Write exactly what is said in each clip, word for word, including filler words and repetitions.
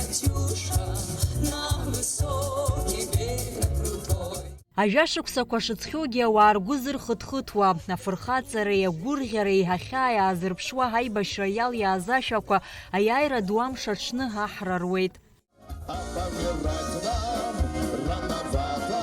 Катюша, на высокий берег крутой. Ажәа шықәсақәа шыҵхьоугьы ауаа ргәы зырхыҭхыҭуа, афырхаҵареи агәырӷьареи иҳахьаа иаазырԥшуа ҳаибашьра иалиааз ашәақәа аиааира ду амш аҽны аҳра руеит. А помирать нам рановато,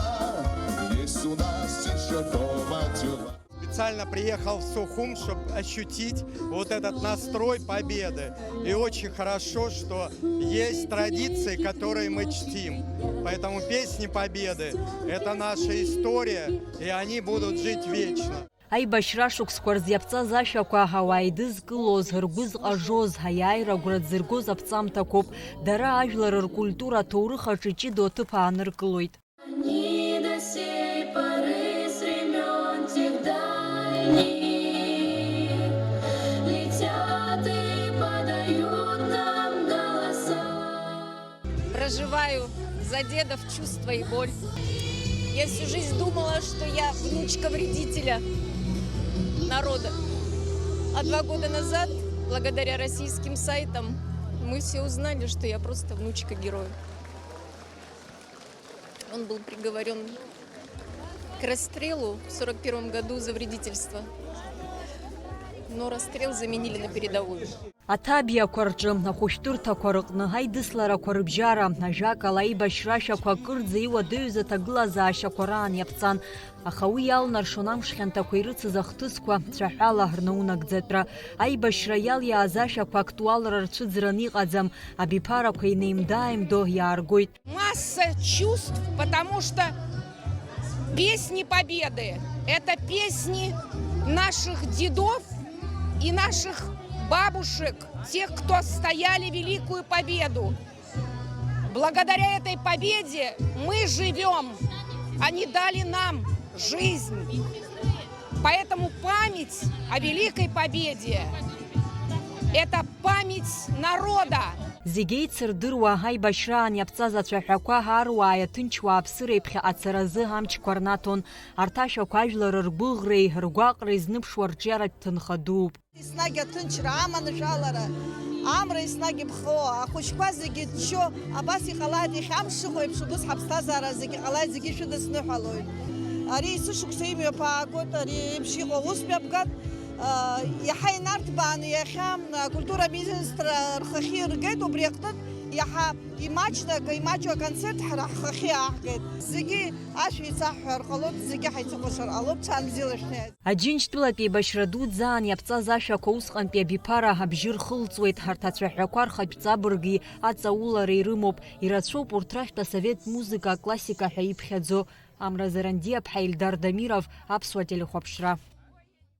есть у нас ещё дома дела. Специально приехал в Сухум, чтобы ощутить вот этот настрой победы. И очень хорошо, что есть традиции, которые мы чтим. Поэтому песни Победы — это наша история, и они будут жить вечно. Аибашьра шықәсқәа рзы иаԥҵаз ашәақәа ауаа еидызкылоз, ргәы зҟажоз, аиааира агәра дзыргоз аԥҵамҭақәоуп. Дара ажәлар ркультура аҭоурых аҿы ҷыдоу аҭыԥ ааныркылоит. Они до сей поры с времён тех дальних летят и подают нам голоса. Проживаю за дедов чувства и боль. Я всю жизнь думала, что я внучка вредителя народа. А два года назад, благодаря российским сайтам, мы все узнали, что я просто внучка героя. Он был приговорён к расстрелу в сорок первом году за вредительство. Но расстрел заменили на передовую. Аҭабиақәа рҿы, ахәышәтәырҭақәа рыҟны, аидысларақәа рыбжьара, ажәакала, аибашьра ашәақәа акырӡа иуадаҩыз аҭагылазаашьақәа раан иаԥҵан. Аха уи иалнаршон амш хьанҭақәа ирыцыз ахҭысқәа цәаҳәала рнаунагӡатәра. Аибашьра иалиааз ашәақәа актуалра рцәыӡраны иҟаӡам, абиԥарақәа инеимда-ааимдо иааргоит. Масса чувств, потому что песни Победы — это песни наших дедов и наших бабушек, тех, кто стояли Великую Победу. Благодаря этой победе мы живём. Они дали нам жизнь. Поэтому память о Великой Победе — это память народа. Зегь еицырдыруа, аибашьраан иаԥҵаз ацәаҳәақәа аруаа иаҭынчуа аԥсыра иԥхьаҟацаразы амчқәа рнаҭон. Арҭ ашәақәа ажәлар ргәыӷреи ргәаҟреи зныԥшуа рҿиаратә ҭынха дууп. Еснагь аҭынчра, аманшәалара, амра еснагь иԥхо, ахәыҷқәа зегьы ччо, абас иҟалааит, иахьа амш шыҟоу еиԥш, убыс ҳаԥсҭазаара зегьы ҟалааит, зегьы шәыдысныҳәалоит. Ари есышықәса имҩаԥаагоит, ари еиԥш иҟоу аус мҩаԥган, а, иаҳа инарҭбааны иахьа акультура аминистр рхахьы иргеит, убри аҟнытә иаҳа имаҷны, имаҷу аконцерт ҳара ҳхахьы иааҳгеит. Зегьы ашәа еицаҳҳәар ҟалоит, зегьы ҳаицыкәашар ҟалоит, ҽаанбзиала шәнеи. Аџьынџьтәылатәи еибашьра дуӡӡаан иаԥҵаз ашәақәа усҟантәи абиԥара абжьы рхылҵуеит, ҳарҭ ацәаҳәақәа рхатә ҵабырги аҵаулареи рымоуп, ирацәоуп урҭ рахьтә асовет музыка аклассика ҳәа иԥхьаӡо. Амра Зарандиаԥҳа, Ельдар Дамиров, Аԥсуа телехәаԥшра.